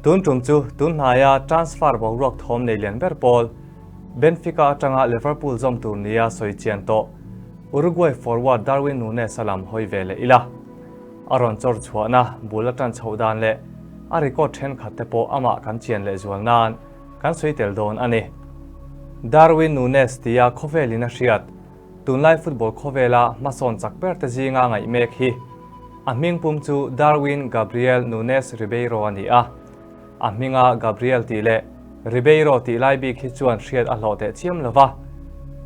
Tun tum chu tun hnaia transfer boruak thawm nei lian ber pawl Benfica atanga Liverpool zawm tur nia sawi chian tawh Uruguay forward Darwin Nunez a lam hawi ve leh ila. A rawn chawr chhuahna bul a tan chhoh dan leh a record thenkhat te pawh amah kan chian leh zual nan kan sawi tel dawn a ni. Darwin Nunez tia khawvelin a hriat Tunlai football khawvela hmasawn chak ber te zinga ngaih mek hi a hming pum chu Darwin Gabriel Nunes Ribeiro a ni a. A hminga Gabriel tih leh Ribeiro tih lai bik hi chuan hriat a hlawh teh chiam lo va.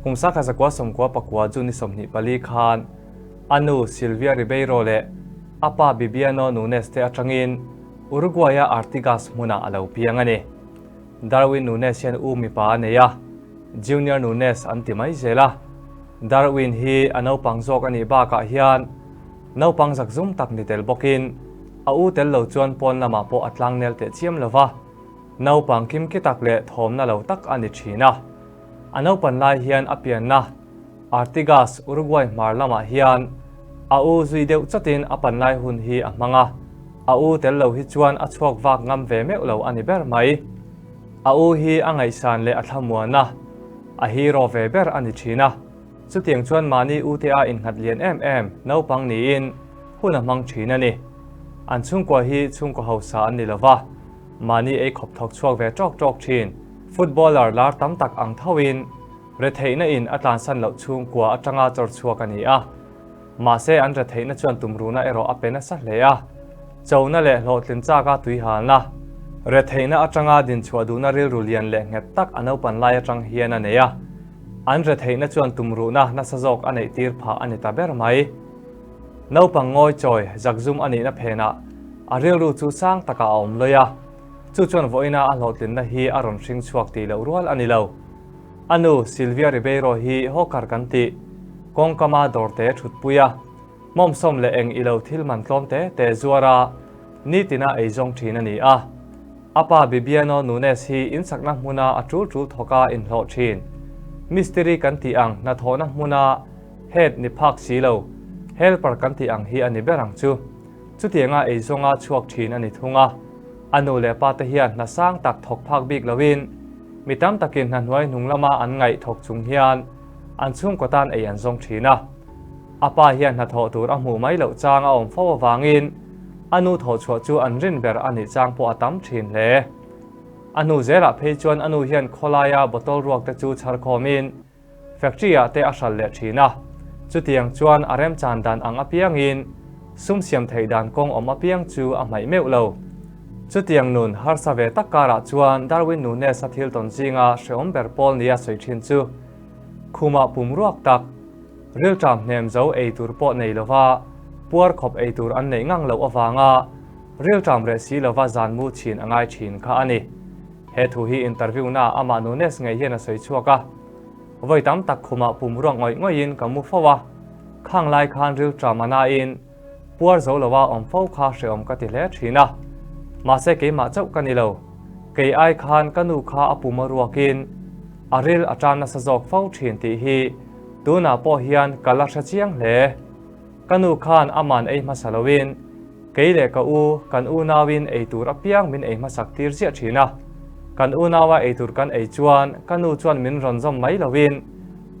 Kum sakha zakua sawmkua pakua June ni 24 khan a nu Silvia Ribeiro leh a pa Bibiano Nunes te atangin Uruguay-a Artigas hmunah a lo piang a ni. Darwin Nunes hian u mipa a nei a. Junior Nunes an ti mai zel a, Darwin hi a naupang zawk a nih bakah hian naupang zakzum tak ni tel bawkin a u tel lo chuan pawn lamah pawh a tlangnel teh chiam lo va, naupang kimki tak leh thawmna lo tak a ni thin a. A naupan lai hian a pianna Artigas, Uruguay hmar lamah hian a u zui deuh chawtin a pan lai hun hi a hmang a, a u tel lo hi chuan a chhuak vak ngam ve meuh lo a ni ber mai. A u hi a ngaihsan leh a thlamuan a, a hero ve ber a ni thin a. Chutiang chuan mahni u te a innghat lian em em naupang niin hun a hmang thin a ni. An chhungkua hi chhungkaw hausa an ni lo va, mahni ei khawp thawk chhuak ve tawk tawk thin. Footballer lar tam tak ang thoin retheihna in a tlansan loh chhungkua atanga chawr chhuak a ni a. Mahse an retheihna chuan tumruhna erawh a pe nasa hle a, chona leh hlawhtlin chaka tuihalna, retheihna atanga dinchhuah duhna rilru lian leh nghet tak a naupan lai atang hian a nei a, an retheihna chuan tumruhna nasa zawk a neih tir phah a ni ta ber mai. Naupang ngawi chawi zakzum a nihna phenah a rilru chu sang takah a awm lawih a, chu chuan vawiina a hlawhtlinna hi a rawn hring chhuak tih loh rual a ni lo. A nu Silvia Ribeiro hi hawker kan tih kawngkama dawrte thutpui a, hmawmsawm leh eng ilo thil man tlawm te te zuar a, nitina ei zawng thin a ni a. A pa Bibiano Nunes hi insakna hmuna a tul tul thawka inhlawh thin. Mistiri kan tih ang hnathawhna hmuna head ni phak si lo, helper kan tih ang hi a ni ber ang chu. Chutianga ei zawnga chhuak thin a ni thung a. A nu leh pa te hian hna sang tak thawk phak bik loin mi tam takin hna hnuai hnung lama an ngaih thawk chung hian an chhungkaw tan ei an zawng thin a. A pa hian hna thawh tur a hmuh mai loh chang a awm fo avangin a nu thawh chhuah chu an rin ber a nih chang pawh a tam thin hle. A hnu zelah phei chuan a nu hian khawlaia bottle ruak te chu chhar khawmin Factory ah te a hral leh thin a, chutiang chuan a remchan dan ang apiangin sum siam theih dan kawng awm apiang chu a hmaih meuh lo. Chutiang nun harsa ve tak karah chuan Darwin Nunez a thil tawn zinga hrehawm ber pawl nia sawi thin chu khumah pum ruak tak, rilṭam hnem zo ei tur pawh nei lova puar khawp ei tur an neih ngang loh avanga rilṭam reh si lova zan mu chhin a ngai thin kha a ni. He thu hi interview na amah Nunes ngei hian a sawi chhuak a, Vawi tam tak khumah pum ruak ngawih ngawihin ka mu fo a, khang lai khan rilṭam a nain puar zo lova awm fo kha hrehawm ka ti hle thin a, mahse keimah chauh ka ni lo, kei ai khan ka nu kha a pum a ruakin a ril a tan nasa zawk fo thin tih hi tunah pawh hian ka la hre chiang hle. Ka nu khan aman ei hmasa loin Kei leh ka u, kan unauin ei tur apiang min ei hmasak tir ziah thin a. Kan unaua ei tur kan ei chuan ka nu chuan min rawn zawm mai loin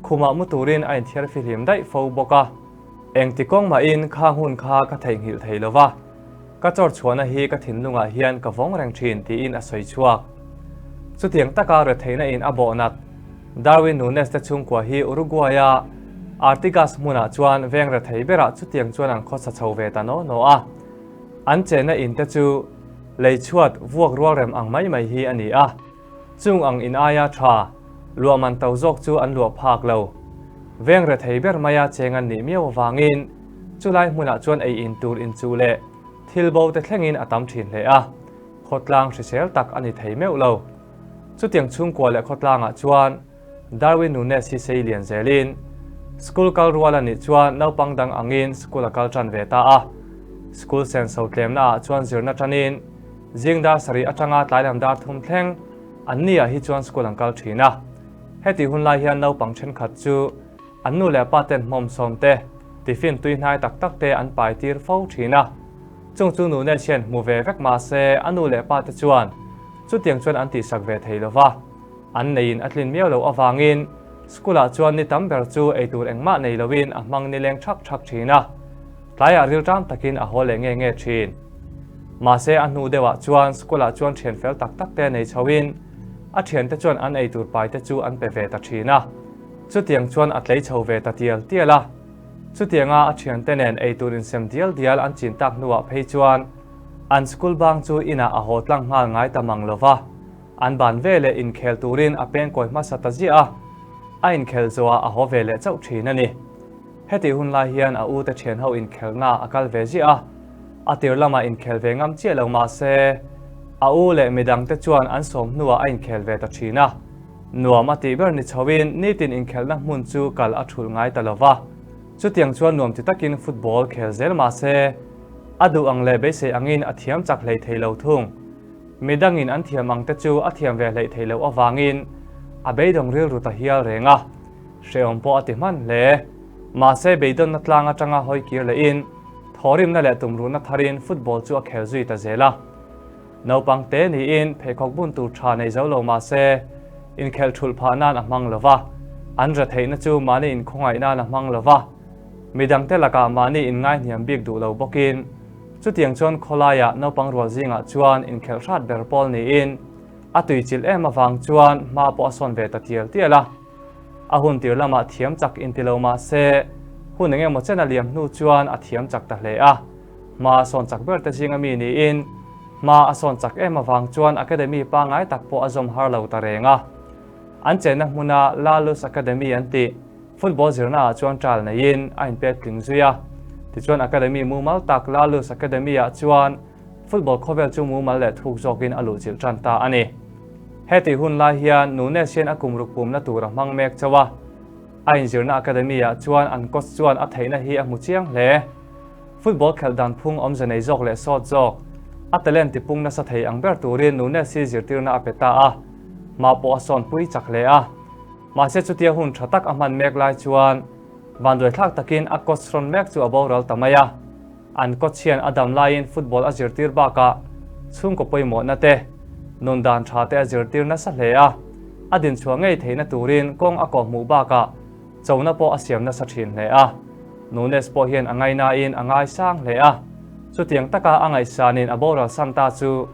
khumah mu turin a inthiar fihlim daih fo bawk a. Engti kawng mahin khang hun kha ka theihnghilh thei lo va, ka chawr chhuahna hi ka thinlungah hian ka vawng reng thin tiin a sawi chhuak. Chutiang taka retheihna in a bawh nat Darwin Nunez te chhungkua hi Uruguay-a Artigas hmunah chuan veng rethei berah chutiang chuan an khawsa chho ve ta naw naw a. An chenna in te chu lei chhuat vuak rual rem ang mai mai hi a ni a. Chung ang in aia tha luah man to zawk chu an luah phak lo. Veng rethei ber maia cheng an nih miau avangin chulai hmunah chuan ei in tur inchuh leh thil bo te thlengin a tam thin hle a. Khawtlang hrisel tak a ni thei meuh lo. Chutiang chhungkua leh khawtlangah chuan Darwin Nunez hi sei lian zelin school kal rual a nih chuan naupang dang angin school a kal tan ve ta a. School senso tlemna ah chuan zirna tanin zing dar sarih atanga tlailam dar thum thleng an ni ah hi chuan school an kal thin a. Heti hun lai hian naupang thenkhat chu an nu leh pa ten hmawmsawm te, tiffin tui hnai tak tak te an pai tir fo thin a. Chung chu Nunes hian hmu ve vek mah se a nu leh pa te chuan chutiang chuan an tihsak ve thei lo va. An neiin a tlin miau loh avangin school ah chuan ni tam ber chu eitur engmah nei loin a hmang nileng thak thak thin a. Tlaiah rilṭam takin a haw leh nge nge thin. Mahse a hnu deuhah chuan school ah chuan thian fel tak tak te nei chhoin a thiante chuan an eitur pai te chu an pe ve ta thin a. Chutiang chuan a tlei chho ve ta tial tial a. Chutianga a thiante nen eitur insem dial dial an chin tak hnuah phei chuan an school bang chu inah a haw tlang nghal ngai ta mang lo va. An ban ve leh inkhel turin a pengkawi hmasa ta ziah a, a inkhel zawhah a haw ve leh chauh thin a ni. Hetih hun lai hian a ute thianho inkhelna a kal ve ziah a, a tir lamah inkhel ve ngam chiah lo mah se, a u leh midangte chuan an sawm hnuah a inkhel ve ta thin a. Nuam a tih ber ni chhoin nitin inkhelhna hmun chu kal a thulh ngai ta lo va, chutiang chuan nuam ti takin football khel zel mah se, a duh ang leh beisei angin a thiam chak hlei thei lo thung. Midangin an thiam ang te chu a thiam ve hleih theih loh avangin a beidawng rilru ta hial reng a, hrehawm pawh a ti hman hle. Mahse beidawnna tlang atanga hawi kir lehin thawhrimna leh tumruhna tharin football chu a khel zui ta zel a. Naupang te niin pheikhawk bun tur tha nei zo lo mahse inkhelh thulh phah nan a hmang lo va, an retheihna chu mahni inkhawngaih nan a hmang lo va, midangte lakah mahni inngaihniam bik duh lo bawkin, Chutiang chuan khawlaiah naupang rual zingah chuan inkhelh hrat ber pawl niin a tuichilh em avang chuan hma pawh a sawn ve ta tial tial a. A hun tir lamah thiam chak inti lo mah se hun eng emaw chen a liam hnu chuan a thiam chak ta hle a. Hma a sawn chak ber te zinga mi niin hma a sawn chak em avang chuan academy pangngai tak pawh a zawm har lo ta reng a. An chenna hmuna La Luz Academy an tih Football zirnaah chuan trial neiin a inpek tling zui a. Tichuan Academy mumal tak La Luz Academy-ah chuan football khawvel chu mumal leh thuk zawkin a luhchilh tan ta a ni. Hetih hun lai hian Nunes hian a kum ruk pumna tur a hmang mek chauh a. A inzirna Academy-ah chuan an coach chuan a theihna hi a hmu chiang hle. Football khelh dan phung awmze nei zawk leh sawt zawk, a talent tipung nasa thei ang ber turin Nunes hi zirtirna a pe ta a. Hma pawh a sawnpui chak hle a. Mahse chutia hun tha tak a hman mek lai chuan vanduaithlak takin a coach rawn mek chu a boral ta mai a. An coach hian a dam laiin football a zirtir bakah chhungkaw pawimawhna te, nun dan tha te a zirtir nasa hle a. A dinchhuah ngei theihna turin kawng a kawhhmuh bakah chona pawh a siam nasa thin hle a. Nunes pawh hian a ngainain a ngaisang hle a. Chutiang taka a ngaihsanin a boral san ta chu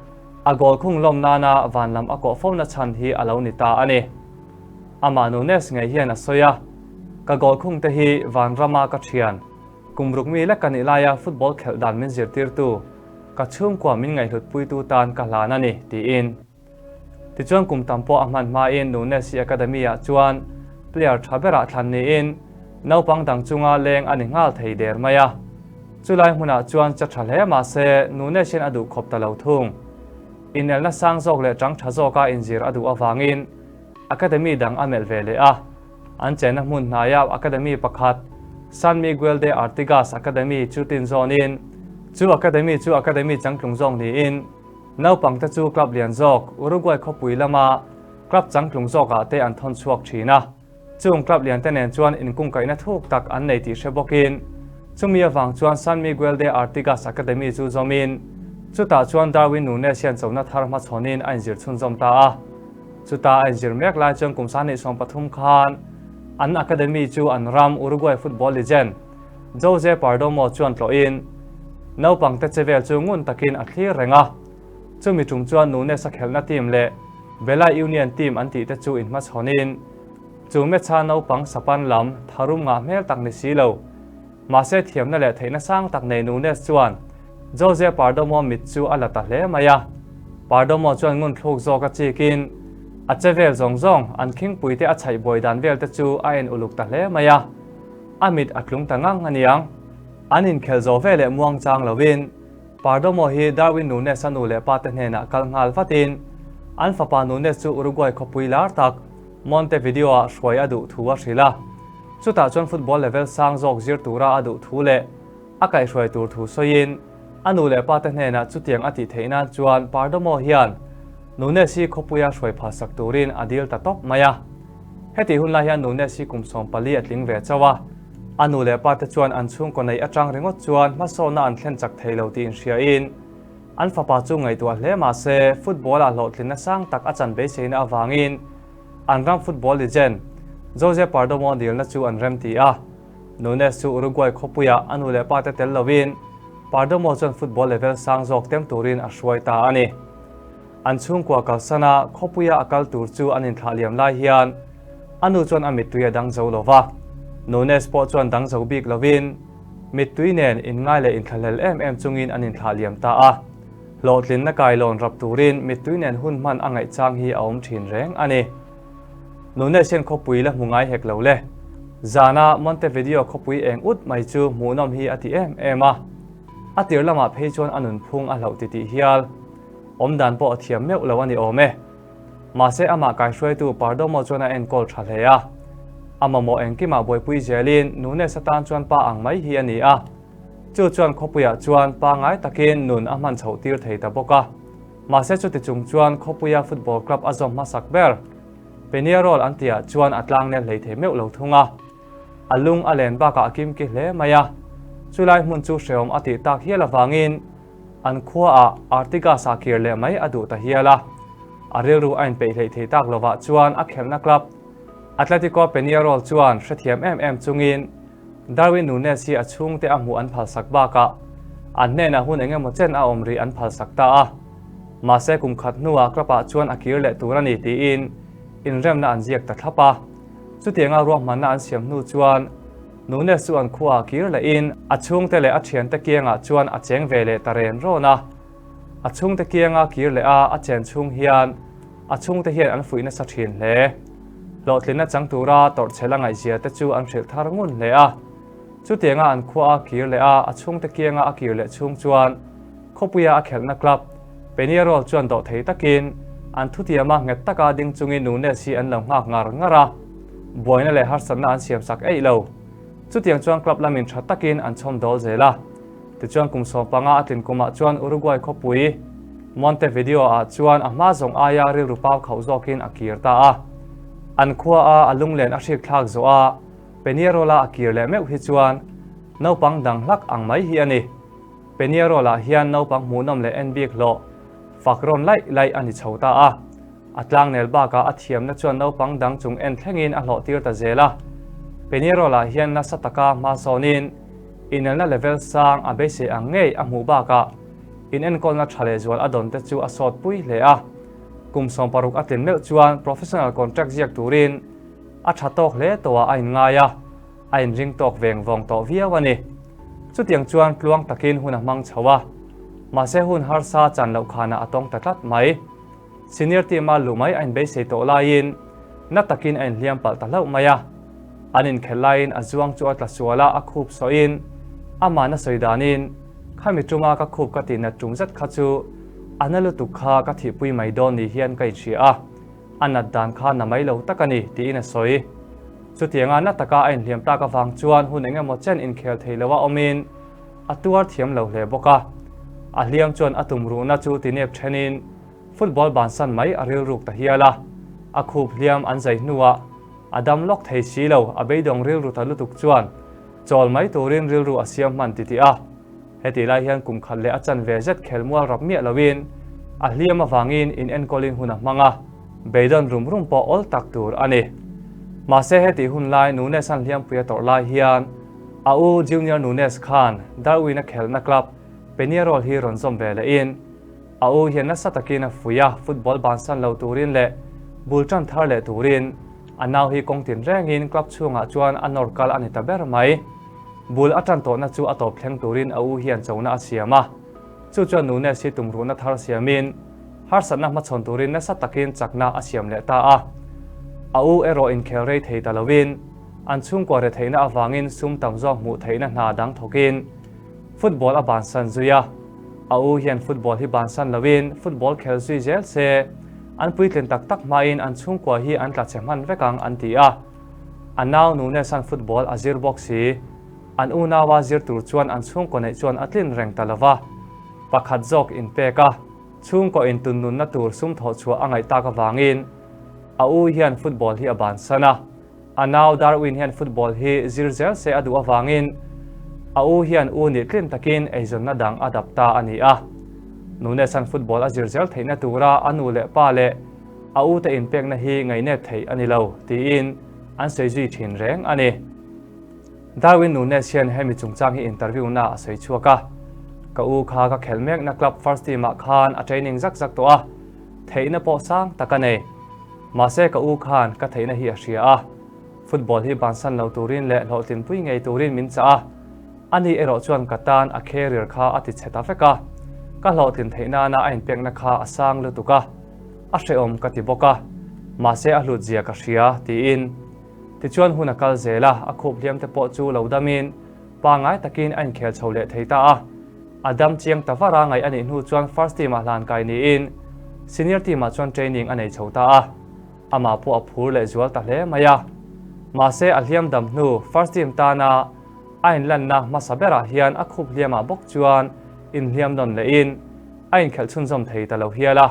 a goal khung lawm nana van lam a kawh fona chhan hi a lo ni ta a ni. Amah Nunes ngei hian a sawi a, Ka goal khung te hi Vanrama ka thian, kum ruk mi lek ka nih laia football khelh dan min zirtirtu, ka chhungkua min ngaihhlutpuitu tan ka hlan a ni, tiin. Tichuan kum tam pawh a hman hmain Nunes hi academy-ah chuan player tha berah thlan niin naupang dang chunga leng a ni nghal thei der mai a. Chulai hmunah chuan che tha hle mah se Nunes hian a duh khawp ta lo thung. Inelna sang zawk leh chang tha zawka inzir a duh avangin Academy dang a melh ve leh a. An chenna hmun hnaia Academy pakhat, San Miguel de Artigas Academy chu tin zawnin, chu Academy chu Academy changtlung zawk niin, naupangte chu club lian zawk Uruguay khawpui lama club changtlung zawkah te an thawn chhuak thin a. Chung club liante nen chuan inkungkaihna thuk tak an nei tih hre bawkin, chumi avang chuan San Miguel de Artigas Academy chu zawmin, chutah chuan Darwin Nunez hian chona thar hmachhawnin a inzir chhunzawm ta a. Chuta a inzir mek lai chuan kum 23 khan an academy chu an ram Uruguay football legend Jose Perdomo chuan tlawhin naupangte che vel chu ngun takin a thlir reng a. Chumi tum chuan Nunes a khelhna team leh Bella Union team an tih te chu inhmachhawnin chu match-a naupang sapan lam tharum ngah hmel tak ni si lo. Mahse thiamna leh theihna sang tak nei Nunes chuan Jose Perdomo mit chu a la ta hle mai a. Perdomo chuan ngun thluk zawk a chikin a che vel zawng zawng an khingpui te a chhaih buai dan vel te chu a en uluk ta hle mai a. A mit a tlung ta ngang a niang. An inkhelh zawh ve leh muang chang lovin Perdomo hi Darwin Nunez-a nu leh pa te hnenah kal nghal vatin an fapa Nunez chu Uruguay khawpui lar tak Montevideo-ah hruai a duh thu a hrilh a. Chutah chuan football level sang zawk zir tura a duh thu leh a kaihhruai tur thu sawiin a nu leh pa te hnenah chutiang a tih theih nan chuan Perdomo hian Nunez hi khawpuia hruai phalsak turin a dil ta tawp mai a. Hetih hun lai hian Nunez hi kum 14 a tling ve chauh a. A nu leh pa te chuan an chhungkaw neih atang ringawt chuan hmasawnna an thlen chak thei lo tih inhriain an fapa chu ngaihtuah hle mah se football-ah hlawhtlinna sang tak a chan beiseina avangin an ram football legend Jose Perdomo dilna chu an remti a. Nunes chu Uruguay khawpuiah a nu leh pa te tel lovin Perdomo chuan football level sang zawk tem turin a hruai ta a ni. An chhungkua kalsana khawpuia a kal tur chu an inthlah liam lai hian a nu chuan a mittui a dang zo lo va. Nunes pawh chuan dang zo bik lovin mittui nen inngai leh inthlahlel em em chungin an inthlah liam ta a. Hlawhtlinna kailawn rap turin mittui nen hun hman a ngaih chang hi a awm thin reng a ni. Nunes hian khawpui la hmu ngai hek lo le. Zana Montevideo khawpui eng ut mai chu hmuhnawm hi a ti em em a. A tir lamah phei chuan a nunphung a hlauh titih hial. Awmdan pawh a thiam meuh lo a ni awm e. Mahse amah kaihruaitu Perdomo chuan a enkawl tha hle a. A mamawh engkimah buaipui zelin Nunes atan chuan pa ang mai hi a ni a. Chu chuan khawpuiah chuan pangngai takin nun a hman chhoh tir thei ta bawk a. Mahse chuti chung chuan khawpuia football club a zawm hmasak ber Peñarol an tihah chuan a tlangnel hlei thei meuh lo thung a. A lung a len bakah a kimki hle mai a. Chulai hmun chu hrehawm a tih tak hial avangin an khuaah Artigas-ah kir leh mai a duh ta hial a. A rilru a inpeih hleih thei tak lovah chuan a khelhna club Atletico Peñarol chuan hrethiam em em chungin Darwin Nunez hi a chhungte a hmuh an phalsak bakah an hnenah hun eng emaw chen a awm rih an phalsak ta a. Mahse kum khat hnuah club-ah chuan a kir leh tur a ni tiin inremna an ziak ta thlap a. Chutianga ruahmanna an siam hnu chuan Nunez chu an khuaah kir lehin a chhungte leh a thiante kiangah chuan a cheng ve leh ta ren rawn a. A chhungte kianga kir leh a a chen chhung hian a chhungte hian an fuih nasa thin hle. Hlawhtlinna chang tura tawrhchhel a ngaihzia te chu an hrilh thar ngun hle a. Chutianga an khua a kir leh a, a chhungte kianga a kir leh chhung chuan khawpuia a khelhna club Peñarol chuan dawhthei takin an thutiama nghet taka ding chungin Nunes hi an lo nghak ngar ngar a. Buaina leh harsatna an siamsak eih lo. Chutiang chuan club lamin tha takin an chhawm dawl zel a. Tichuan kum 15 a tlin kumah chuan Uruguay khawpui Montevideo ah chuan a hma zawng aia rilru pau khauh zawkin a kir ta a. An khua a a lunglen a hrik thlak zawh a, Peñarol-a a kir leh meuh hi chuan naupang dang hlak ang mai hi a ni. Peñarol-ah hian naupang hmuhnawm leh en bik hlawh fak rawn laih laih a ni chho ta a. A tlangnel bakah a thiamna chuan naupang dang chung en thlengin a hlawhtir ta zel a. Peñarol-ah hian nasa taka hma sawnin inelna level sang a beisei ang ngei a hmuh bakah inenkawlna tha leh zual a dawn te chu a sawt pui hle a. Kum 60 a tlin meuh chuan professional contract ziak turin a tha tawk hle tawhah a inngai a, a inring tawk veng vawng tawh viau a ni. Chutiang chuan tluang takin hun a hmang chho a, mahse hun harsa chan loh khanah a tawng ta tlat mai. Senior team-a luh mai a inbeisei tawh laiin na takin a inhliam palh ta hlauh mai a. An inkhelh laiin a zuang chu a tla sual a, a khup sawhin amah na sawi danin, Khami tuma ka khup ka tihnat tum zet kha chu a na lutuk kha ka thihpui mai dawn ni hian ka inhria a, a nat dan kha na mai lo tak a ni, tiin a sawi. Chutianga na taka a inhliam tak avang chuan hun eng emaw chen inkhel thei loa awmin a tuar thiam lo hle bawk a. A hliam chuan a tumruhna chu tinep thenin football bansan mai a rilruk ta hial a. A khup hliam an zai hnuah a dam lawk thei si lo, a beidawng rilru ta lutuk chuan chawl mai turin rilru a siam hman titih a. Hetih lai hian kum khat leh a chanve zet khelmual rap miah loin a hliam avangin in enkawlin hun a hmang a, beidawn rum rum pawh awl tak tur a ni. Mahse hetih hun lai Nunes an hliampui a tawrh lai hian a u Junior Nunes khan Darwin a khelhna club Peñarol hi rawn zawm ve lehin a u hian nasa takin a fuih a, football bansan lo turin leh bul tan thar leh turin a nau hi kawng tin rengin club chhungah chuan a nawr kal a ni ta ber mai. Bul a tan tawhna chu a tawp thleng turin a u hian chona a siam a, chu chuan Nunes hi tumruhna thar siamin harsatna hmachhawn turin nasa takin chakna a siam leh ta a. A u erawh inkhel rei thei ta loin an chhungkua retheihna avangin sum tam zawk hmuh theihna hna dang thawkin football a bansan zui a. A u hian football hi bansan loin football khel zui zel se an puitlin tak tak hmain an chhungkua hi an tla chhe hman vek ang an ti a. A nau Nunes-a'n football a zir bawk si. An unaua zir tur chuan an chhungkaw neih chuan a tlin reng ta lo va. Pakhat zawk inpek a, chhungkaw intunnunna tur sum thawh chhuah a ngaih tak avangin a u hian football hi a bansan a. A nau Darwin hian football hi zir zel se a duh avangin a u hian u nih tlin takin eizawnna dang a dap ta a ni a. Nunes-a'n football a zir zel theihna tura a nu leh pa leh a ute inpekna hi ngaihnep theih a ni lo, tiin an sawi zui thin reng a ni. Darwin Nunes hian hemi chungchang hi interview na a sawi chhuak a, Ka u kha ka khelh mekna club first team ah khan a training zak zak tawh a, theihna pawh sang tak a nei. Mahse ka u khan ka theihna hi a hria a, football hi bansan lo turin leh hlawhtlinpui ngei turin min chah a, ani erawh chuan ka tan a career kha a ti chhe ta vek a, ka hlawhtlin theih nana a inpekna kha a sang lutuk a, a hrehawm ka ti bawk a, mahse a hlut zia ka hria, tiin. Tichuan hun a kal zel a, a khup hliam te pawh chu lo damin pangngai takin a inkhel chho leh thei ta a. A dam chiang ta var a ngaih a nih hnu chuan first team ah hlan kai niin senior team ah chuan training a nei chho ta a, amah pawh a phur leh zual ta hle mai a. Mahse a hliam dam hnu first team tana a inlanna hmasa berah hian a khup hliamah bawk chuan inhliam nawn lehin a inkhelh chhunzawm thei ta lo hial a.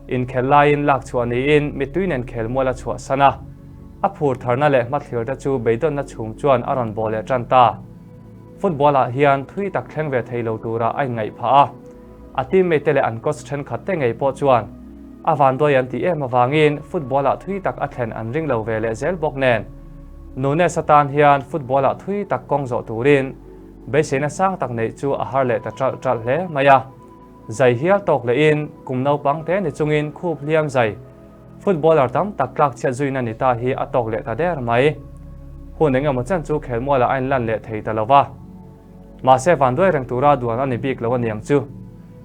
Inkhelh laiin lak chhuah niin mittui nen khelmual a chhuahsan a, a phur tharna leh hmathlir te chu beidawnna chhung chuan a rawn bawh leh tan ta. Football ah hian thui tak thleng ve thei lo tura a inngaih phah a, a teammate te leh an coach thenkhat te ngei pawh chuan a vanduai an tih em avangin football ah thui tak a thlen an ring lo ve leh zel bawk nen Nunes atan hian football ah thui tak kawng zawh turin beiseina sang tak neih chu a har leh ta ṭalh ṭalh hle mai a. Zai hial tawk lehin kum naupang te ni chungin khup hliam zai Footballer tam tak tlak chhiat zuina ni ta hi a tawk leh ta der mai. Hun eng emaw chen chu khelmualah a inlan leh thei ta lo va. Mahse vanduai reng tura duan a ni bik lo aniang chu.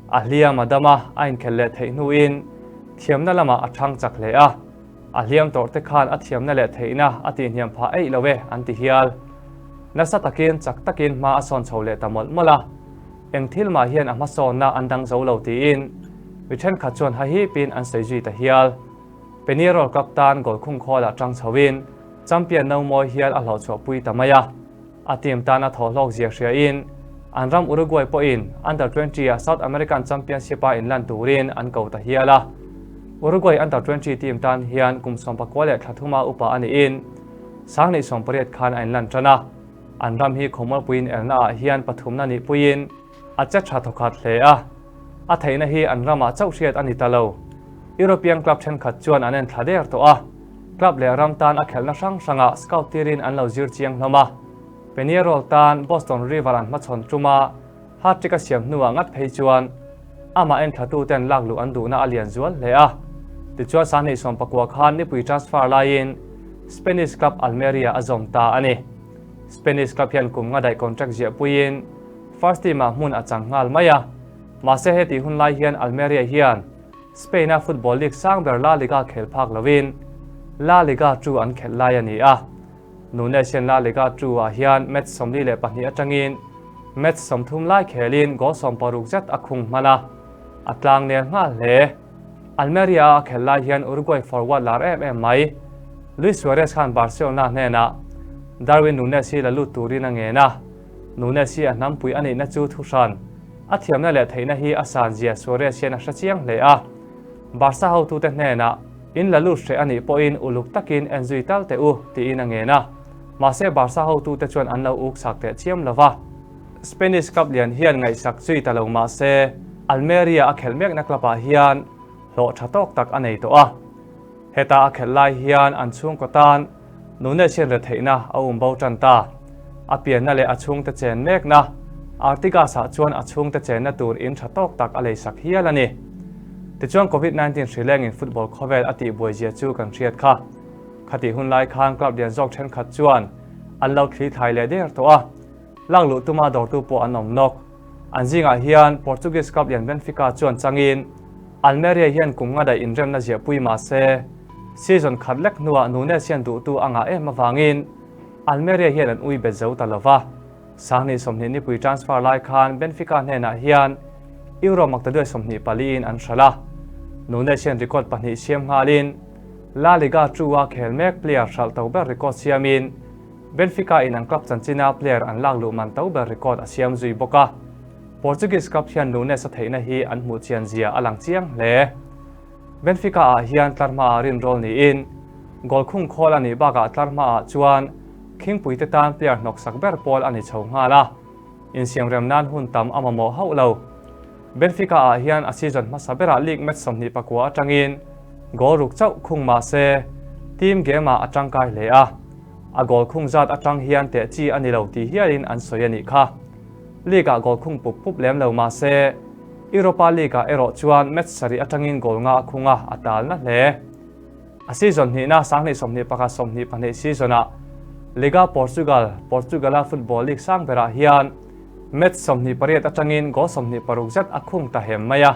A hliam a dam a, a inkhel leh theih hnuin thiamna lamah a thang chak hle a. A hliam tawrh te khan a thiamna leh theihna a tihhniam phah eih lo e an ti hial. Nasa takin chak takin hma a sawn chho leh ta mawlh mawlh a. Eng thil mah hian a hmasawnna an dang zo lo tiin mi thenkhat chuan hahipin an sawi zui ta hial. Peñarol Club tan goal khung khawlah tang chhoin champion no mawi hial a hlawhchhuahpui ta mai a. A team tan a thawhhlawk zia hriain an ram Uruguay pawhin Under 20 ah South American Championship a inlan turin an ko ta hial a. Uruguay Under 20 team tan hian kum 19 leh thla thuma upa a niin 2018 khan a inlan tan a. An ram hi khawmualpuiin elna ah hian pathumna nih puiin a che tha thawkhat hle a, a theihna hi an ramah chauh hriat a ni ta lo. European club thenkhat chuan an en thla der tawh a, club leh ram tan a khelhna hrang hrangah scout tirin an lo zir chiang hlawm a. Peñarol tan Boston River an hmachhawn tuma hat-trick a siam hnuah ngat phei chuan amah en thlatuten lak luh an duhna a lian zual hle a. Tichuan 2019 khan nipui transfer laiin Spanish club Almeria a zawm ta a ni. Spanish club hian kum nga daih contract ziah puiin first team ah hmun a chang nghal mai a. Mahse hetih hun lai hian Almeria hian Spain a football league sang ber La Liga khel phak loin La Liga 2 an khelh lai a ni a. Nunes hian La Liga 2 ah hian match 42 atangin match 30 lai khelin goal 60 zet a khung hman a, a tlang nel nghal hle. Almeria a khelh lai hian Uruguay forward lar em em mai Luis Suarez khan Barcelona hnenah Darwin Nunez hi la lut turin a ngen a, Nunez hi a hnampui a nihna chu thuhran a thiamna leh theihna hi a san zia Suarez hian a hre chiang hle a. Barca hotute hnenah in la lut hreh a nih pawhin uluk takin en zui tal teh u tiin a ngen a, mahse Barca hotute chuan an lo uk sak teh chiam lo va. Spanish club lian hian ngaihsak zui ta lo mahse Almeria a khelh mekna club ah hian hlawh tha tawk tak a nei tawh a. Heta a khelh lai hian an chhungkaw tan Nunes hian retheihna a um bo tan ta. A pianna leh a chhungte chen mekna Artigas ah chuan a chhungte chenna tur in tha tawk tak a leisak hial a ni. Tichuan Covid 19 hrilengin football khawvel a tihbuai zia chu kan hriat kha. Khatih hun lai khan club lian zawk thenkhat chuan an lo thli thlai leh der tawh a. Lak luh tuma dawrtu pawh an awm nawk. An zingah hian Portuguese club lian Benfica chuan changin Almeria hian kum nga daih inremna ziahpui mah se, season khat lek hnuah Nunes hian duhtu a ngah em avangin Almeria hian an ui bet zo ta lo va. 2020 nipui transfer lai khan Benfica hnenah hian Euro maktaduai 24 in an hralh a. Nunes hian record pahnih siam nghalin La Liga 2-a khel mek player hralh to ber record siamin Benfica in an club chanchina player an lak luh man to ber record a siam zui bawk a. Portuguese club hian Nunes a theihna hi an hmuh chian zia a lang chiang hle. Benfica ah hian tlarhma ah rinrawl niin Goal khung khawl a nih bakah tlar hmaah chuan khingpuite tan player hnawksak ber pawl a ni chho nghal a, insiamrem nan hun tam a mamawh hauh lo. Benfica ah hian a season hmasa berah league match 29 atangin goal ruk chauh khung mah se team game ah a tangkai hle a, a goal khung zat atang hian teh chi a ni lo tih hialin an sawi a nih kha. League ah goal khung pup pup lem lo mah se Europa League ah erawh chuan match sarih atangin goal nga a khung a, a tal na hle. A season hnihna 2021 22 season ah Liga Portugal, Portugal-a football league sang berah hian match 28 atangin goal 26 zet a khung ta hem mai a.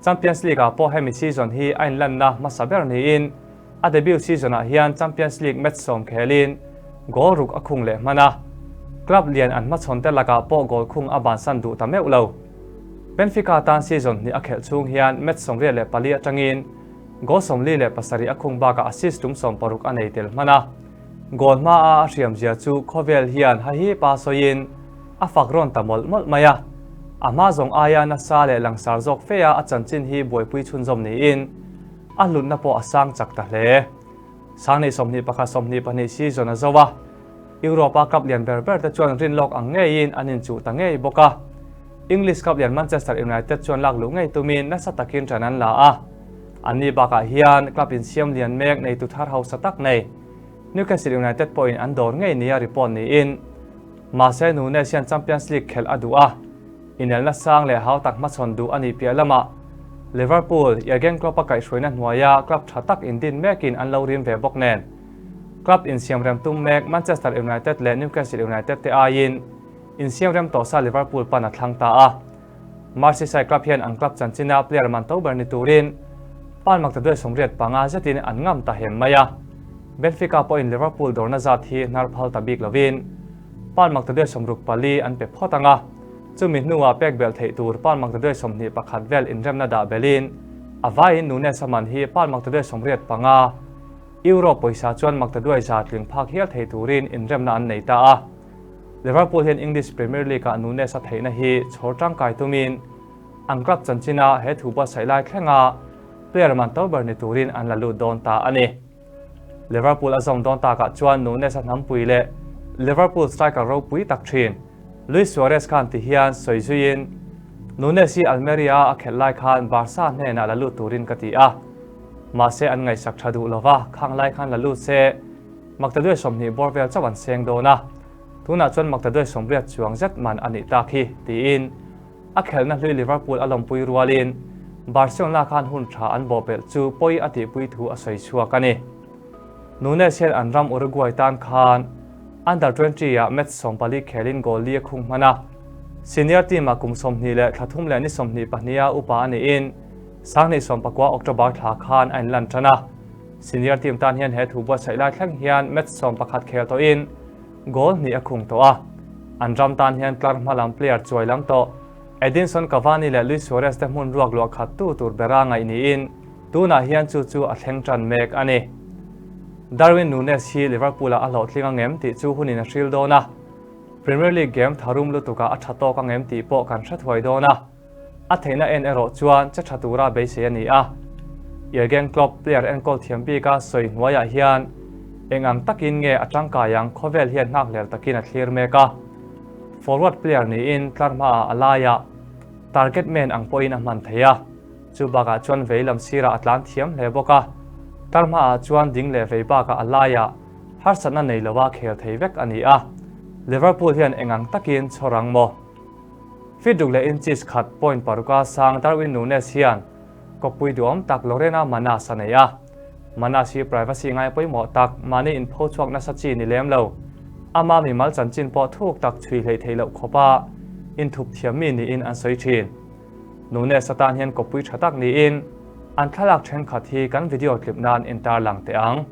Champions League ah pawh hemi season hi a inlanna hmasa ber niin a debut season ah hian Champions League match sawm khelin goal ruk a khung leh hman a. Club lian an hmachhawn te lakah pawh goal khung a bansan duh ta meuh lo. Benfica tan season hnih a khelh chhung hian match 84 atangin Goal 47 a khung bakah assist tum 60 a nei tel hman a. Goal hmaa a hriam zia chu khawvel hian hahi pa sawiin a fak rawn ta mawlh mawlh mai a. A hma zawng aia nasa leh langsar zawk fe a a chanchin hi buaipui chhunzawm niin a hlutna pawh a sang chak ta hle. Sanghnih 21 22 season a zo a, Europe-a club lian ber ber te chuan rinlawk ang ngeiin an inchuh ta ngei bawk a. English club lian Manchester United chuan lak luh ngei tumin nasa takin ṭan an la a. Anni bakah hian club insiam lian mek neitu thar hausa tak nei Newcastle United pawhin an dawr ngei nia report niin mahse Nunez hian Champions League khelh a duh a, inelna sang leh hau tak hmachhawn duh a nih piah lamah Liverpool, Jurgen Klopp-a kaihhruaina hnuaia club tha tak indin mekin an lo rim ve bawk nen club insiamrem tum mek Manchester United leh Newcastle United te aiin insiamrem tawh sa Liverpool pan a thlang ta a. Merseyside club hian an club chanchina player man to ber ni turin pan maktaduai 85 zetin an ngam ta hem mai a. Benfica pawhin Liverpool dawrna zat hi hnar phal ta bik lovin pan maktaduai 64 an pe phawt ang a, chumi hnuah pek belh theih tur pan maktaduai 21 vel inremna dah belin a vaiin Nunez a man hi pan maktaduai 85 euro pawisa chuan maktaduai za tling phak hial thei turin inremna an nei ta a. Liverpool hian English Premier League-ah Nunez a theihna hi chhawr tangkai tumin an club chanchina he thu buatsaih lai thlenga player man to ber ni turin an la lut dawn ta a ni. Liverpool a zawm dawn takah chuan Nunez a hnampui leh Liverpool striker ropui tak thin Luis Suarez khan ti hian sawi zuiin, Nunez hi Almeria-a a khelh lai khan Barca hnenah la lut turin ka ti a, mahse an ngaihsak tha duh lova, khang lai khan la lut se, Maktaduai 20 bawr vel chauh an seng dawn a, tunah chuan maktaduai 80 chuang zet man a nih tak hi, tiin a khelhna hlui Liverpool a lawmpui rualin Barcelona khan hun tha an bawhpelh chu pawi a tihpui thu a sawi chhuak a ni. Nunez hian an ram Uruguay tan khan Under 20 ah match 14 khelin goal li a khung hman a, senior team ah kum 20 leh thla thum leh ni 22 a upa a niin 2019 October thla khan a inlan tan a. Senior team tan hian he thu buatsaih lai thleng hian match 11 khel tawhin goal hnih a khung tawh a. An ram tan hian tlar hma lam player chuai lam tawh Edinson Cavani leh Luis Suarez te hmun ruak luah khat tu tur bera ngaih niin tunah hian chu chu a thleng tan mek a ni. Darwin Nunez hi Liverpool-ah a hlawhtling angem tih chu hunin a hril dawn a. Premier League game tharum lutukah a tha tawk angem tih pawh kan hre thuai dawn a. A theihna en erawh chuan che tha tura beisei a ni a. Jurgen Klopp player enkawl thiam bika sawi hnuaiah hian eng ang takin nge a tangkai ang khawvel hian nghakhlel takin a thlir mek a. Forward player niin tlar hmaah a laiah target man ang pawhin a hman thei a. Chu bakah chuan vei lam sirah a tlan thiam hle bawk a. Tlar hmaah chuan ding leh vei bakah a laiah harsatna nei loa khel thei vek a ni a. Liverpool hian eng ang takin chhawr ang maw? Feet ruk leh inches khat point paruka sang Darwin Nunez hian kawppui duhawm tak Lorena Manas a nei a. Manas hi privacy ngai pawimawh tak mahni inpho chhuak nasa chi ni lem lo. Ama mimal chanchin pawh thuk tak chhui hleih theih loh khawpa inthup thiam mi niin an sawi thin. Nunez atan hian kawppui tha tak niin an thlalak thenkhat hi kan video tlip nan intarlang teh ang.